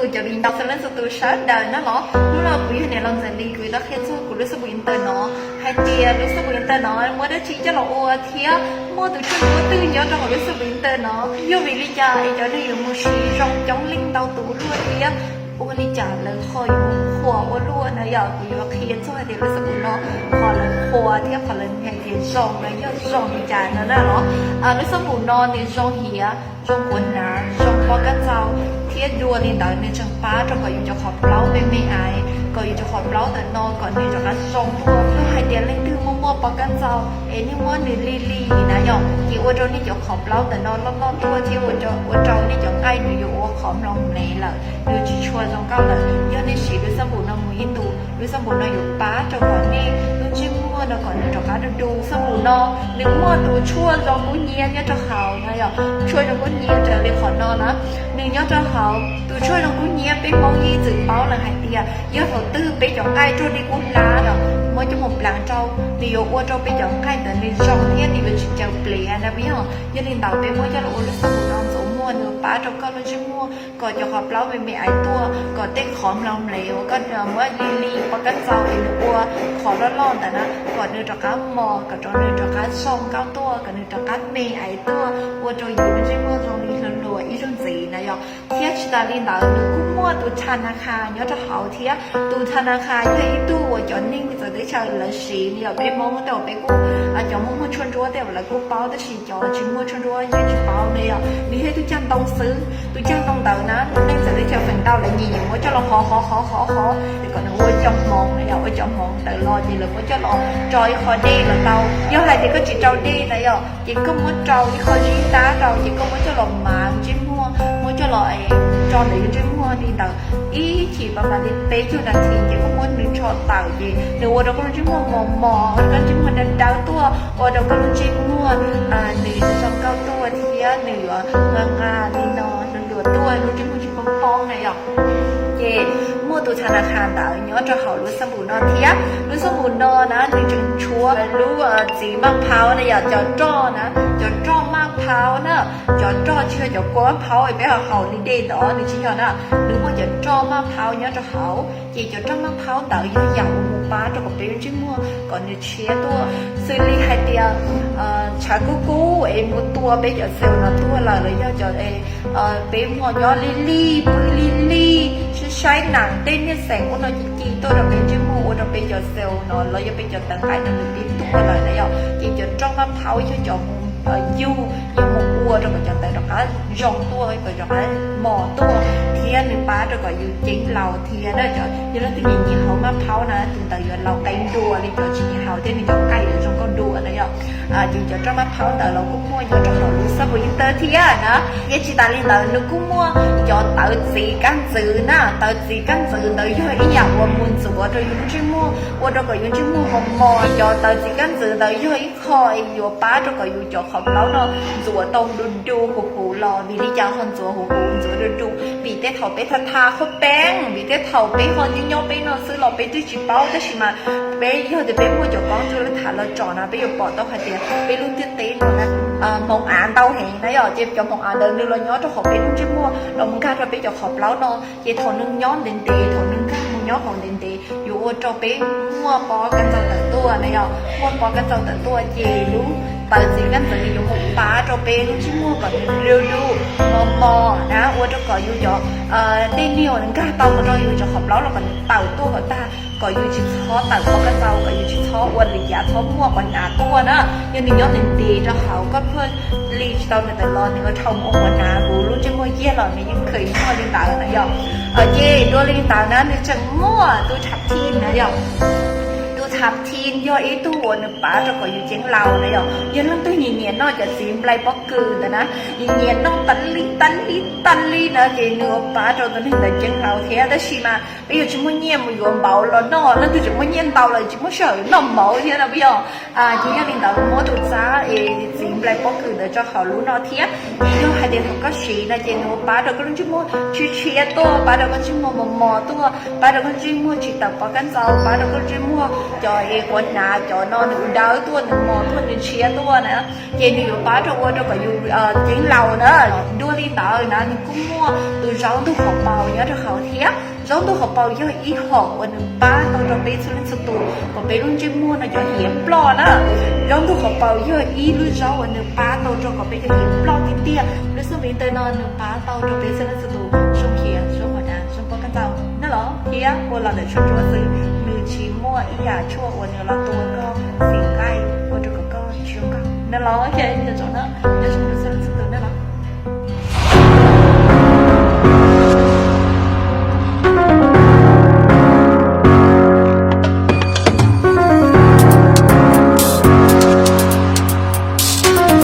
Kuv cov viv ncaus txhua leej txhua tus sawv daws na los, hnub no kuv yog niam laus Ntxawm Lis, kuv yuav los qhia txog kuv lub xab npum inter no, hais tias lub xab npum inter no muaj dab tsi coj los ua thiab muaj tus tshuaj ntsuab twg nyob rau hauv lub xab npum inter no, yog vim li cas es cov neeg yuav mus siv zoo coob leej ntau tus luaj thiab ua li cas lawv ho yuav qhuas ua luaj na yom. Kuv yuav qhia txog hais tias lub xab npum no qhov lawv qhuas thiab qhov lawv hais tias zoo no yog zoo li cas no na los. Lub xab npum no nws zoo hiav, zoo quav hnav, zoo pov kab ntxaus, thiab dua li ntawd nws tseem pab rau kom yus cov qhov plaub me me aiv, kom yus cov qhov plaub ntawm no kom nws rov qab zoo tuaj. Yog hais tias leej twg muaj muaj pov kab ntxaus es nej muab nws lig lig na yom, ces ua rau nej cov qhov plaub ntawm no loj loj tuaj thiab ua rau nej cov nqaij nws yuav ua qhov mlom mlev lawm, nws tsis tshua zoo nkauj lawm. Yog nej siv lub xab npum no mus ib ntus, lub xab npum no yuav pab rau kom nej lub ntsej muag no kom nws rov qab du du. Xab npum no nws muaj tus tshuaj zoo kub hnyiab nyob rau hauv na yom, tshuaj zoo kub hnyiab raws li qhov no na. Nws nyob rau hauv tus tshuaj zoo kub hnyiab, peb Hmoob yeej txwm paub lawm hais tias yog thaum twg peb cov nqaij ruaj li kub hlab los muab coj mus plam rau, nws yuav ua rau peb cov nqaij ntawd nws zoo thiab nws yuav tsis caws plev na yom. Yog li ntawd peb muab coj los ua lub xab npum no ntxuav muag, nws pab rau koj lub ntsej muag kom cov qhov plaub me me aiv tuaj, kom tej qhov mlom mlev uas koj muab lig lig pov kab ntxaus es nws ua qhov loj loj ntawd na, kom nws rov qab mos, kom rau nws rov qab zoo nkauj tuaj, kom nws rov qab me aiv tuaj, ua rau yus lub ntsej muag zoo li hluas hluas ib zaug ntxiv na yom. Thiab tsis tas li ntawd nws kuj muaj tus tha na kha nyob rau hauv thiab. Tus tha na kha yog ib tug uas cov neeg txawv teb chaws lawv siv na yom. Peb Hmoob tej uas peb kuj, cov muaj muaj tshuaj ntsuab tej uas lawv kuj paub, tab sis cov tsis muaj tshuaj ntsuab yeej tsis paub na yom. Nws yog ib tug cag ntoo xwb. Tus cag ntoo ntawd na, neeg txawv teb chaws feem ntau lawv nyiam nyiam muab coj los hov hov hov hov hov hov, kom nws ua cov hmoov na yom, ua cov hmoov ntawd los ces lawv muab coj los rau ib qho dej los tau. Yog hais tias koj tsis rau dej na yom, ces koj muab rau ib qho zib tab rau, ces koj muab coj los mav ntsej muag, muab coj los rau ntawm yus ntsej muag li ntawd ib chim pas pas li peb caug nas this, ces koj muab nws rho tawm, ces nws ua rau koj lub ntsej muag mos mos, koj ntsej muag dawb dawb tuaj, ua rau koj lub ntsej muag nws zoo nkauj tuaj thiab nws yuav nqa nqa li no, nws luag tuaj, lub ntsej muag tsis poob poob na yom. Ces muaj tus tha na kha ntawd nyob rau hauv lub xab npum no thiab. Lub xab npum no na nws tseem tshuav lub txiv maj phaub na yom, cov roj na, cov roj maj phaub na, cov roj tsis yog cov kua maj phaub peb ho haus li dej ntawd, nws tsis yog na. Nws muaj cov roj maj phaub nyob rau hauv, ces cov roj maj phaub ntawd yog yam uas mus pab rau kom peb lub ntsej muag kom nws tshiab tuaj. Xws li hais tias tshav kub kub es mus tua peb cov xees no tuag lawm, los yog cov peb muaj nyob lig lig, pw lig lig, saib saib nam tej niag xees ub no ci ci tuaj rau peb ntsej muag, ua rau peb cov xees no los yog peb cov tawv nqaij no nws pib tuag lawm na yom. Ces cov roj maj phaub yog cov mus yug, yog mus ua rau kom cov ntawd rov qab zoo tuaj, kom rov qab mos tuaj, thiab nws pab rau kom yus ceeb laus thiab na. Cov yog leej twg nyiam nyiam haus maj phaub na, tus ntawd yuav laus qe dua li cov tsis nyiam haus thiab nws cov nqaij yuav zoo nkauj dua na yom. Ces cov roj maj phaub ntawd los kuj muaj nyob rau hauv lub xab npum inter thiab na. Thiab tsis tas li ntawd nws kuj muaj cov tawv txiv kab ntxwv na. Tawv txiv kab ntxwv ntawd yog ib yam uas mus ntxuav rau yus lub ntsej muag, ua rau kom yus ntsej muag mos mos. Cov tawv txiv kab ntxwv ntawd yog ib qho yuav pab rau kom yus cov qhov plaub no ntxuav tau du du huv huv los. Vim li cas ho ntxuav huv huv ntxuav du du? Vim tej thaum peb tha tha qhuab peeb, vim tej thaum peb ho nyob nyob peb no xwb los peb twb tsis paub, tab sis mas peb yog tias peb muaj cov koob ntsua laj tham los tsom na peb yuav pom tau hais tias peb lub ntiaj teb no na hmoov av ntau heev na yom. Ces cov hmoov av ntawd nws los nyob rau hauv peb lub ntsej muag los mus nkag rau peb cov qhov plaub no, ces thaum nws nyob ntev ntev, thaum nws nkag mus nyob hauv ntev ntev yuav ua rau peb muaj pob kab ntxaus tawm tuaj na yom. Muaj pob kab ntxaus tawm tuaj ces lub tawv txiv kab ntxwv yuav mus pab rau peb lub ntsej muag kom nws du du mos mos na, ua rau kom yus cov tej niag uas nws nkag tau mus rau yus cov qhov plaub los kom nws tawm tuaj kom tag, kom yus tsis txhob tawm pob kab ntxaus, kom yus tsis txhob ua li cas txhob muaj qhov hnav tuaj na. Yog nws nyob ntev ntev rau hauv koj phuaj li tsis tau nws tawm los nws ua dhau mus ua qhov hnav, kuv lub ntsej muag kiag los nws yeej kheev muaj li ntawd na yom. Ces dua li ntawd na nws tseem muaj tus thav thi na yom. Tus thav thi yog ib tug uas nws pab rau kom yus ceeb laus na yom. Yog leej twg nyiam nyiam noj cov txiv nplai pob kws ntawd na, nyiam nyiam noj tas li tas li tas li na, ces nws yuav pab rau tus neeg ntawd ceeb laus thiab. Tab sis mas peb yuav tsis muaj nyiaj mus yuav npaum los noj, leej twg tseem muaj nyiaj ntau los tsis muaj sij hawm noj npaum thiab no peb yog. Ces yog li ntawd muab tus txab es txiv nplai pob kws ntawd tso hauv lub no thiab. Ces yog hais tias thaum koj siv no ces nws yuav pab rau koj lub ntsej muag tshiab tshiab tuaj, pab rau koj ntsej muag mos mos tuaj, pab rau koj ntsej muag tsis tawm pob kab ntxaus, pab rau koj ntsej muag cov es quav hnav cov no nws dawb tuaj, nws mos tuaj, nws ntshiab tuaj na, ces nws yuav pab rau ua rau kom yus ceeb laus na. Dua li ntawd na nws kuj muaj tus zaub ntug qhov paus nyob rau hauv thiab. Zaub ntug qhov paus yog ib hom uas nws pab tau rau peb txhua leej txhua tus kom peb lub ntsej muag no cov hiav ploj na. Zaub ntug qhov paus yog ib lub zaub uas nws pab tau rau kom peb cov hiav ploj tiag tiag. Lub xub npiv ntawm no nws pab tau rau peb txhua leej txhua tus zoo hiav, zoo qhov hnav, zoo poj kab ntxaus na los thiab ua los ntawm tshuaj ntsuab xwb, nws tsis muaj ib yam tshuaj uas nws los tua